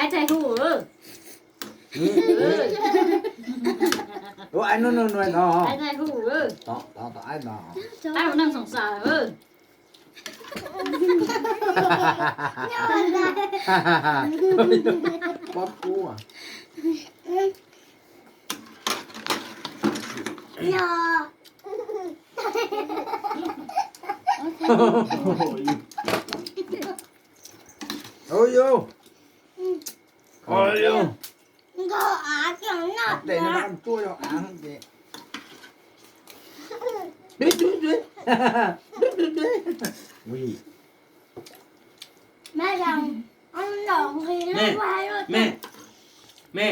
Ai txais hu. Ua ai no no no no. Ai txais hu. Tod tod tod ai no. Ai ua neej xoom xas. Pob kub. Ui yus. Ui yus. Tes no tsuaj yog av ces. Me, me, me,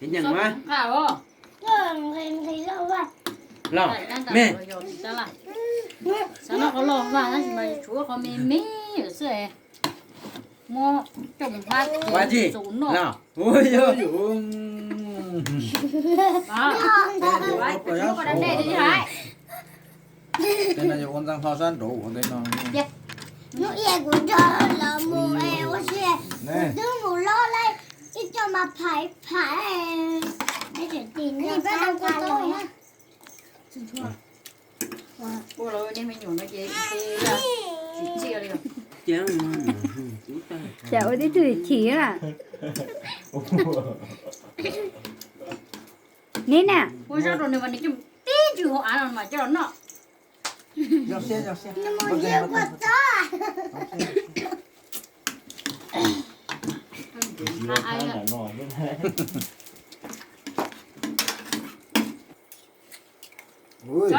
nyeem mas. Los, me. Xav noj qhov loj vaj tab sis mas tshuav qhov me me xwb. Muab coj mus hab ua tsis txus noj. Ua yog. Ua dej li hais. Tej no yog ua ntxeev hlo sab nraud ua tej no. Hnub ib kuv nrog lawv mus es ua si, kuv twb mus lob lawm, ib co mas phais phais. Ua lawv nej me nyuam no ces tsis txia li. Cas ua tib tug chim na. Neb na. Ua zaj rau nws mas nws coj tib ntsis hauv av no mas coj los noj. Cov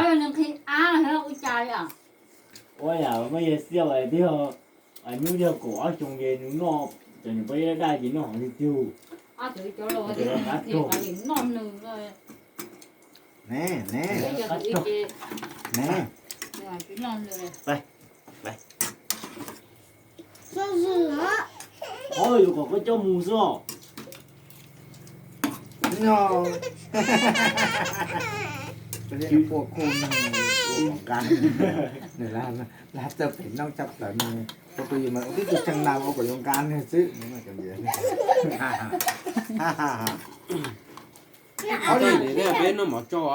yog nws nqhis av ua cas li os? Ua yam muaj yawg xiaj lawm tiag, hnub yog kaum ob xyoo ces nws noj, cov nws pab ib dab daj ces noj hov tiag tiag. Ob tug cov laus qab tuag noj nws. Ne, ne, ne. Qhov yuav kom koj coj mus xwb os. Ua kuj neeg ua nqa, nws lag txawj pem noob tshaj plaws no. Ua tus yus mas ua tib tug tseem nas ua kom yuav nqa nws xwb. Ob li peb noj mov tsau.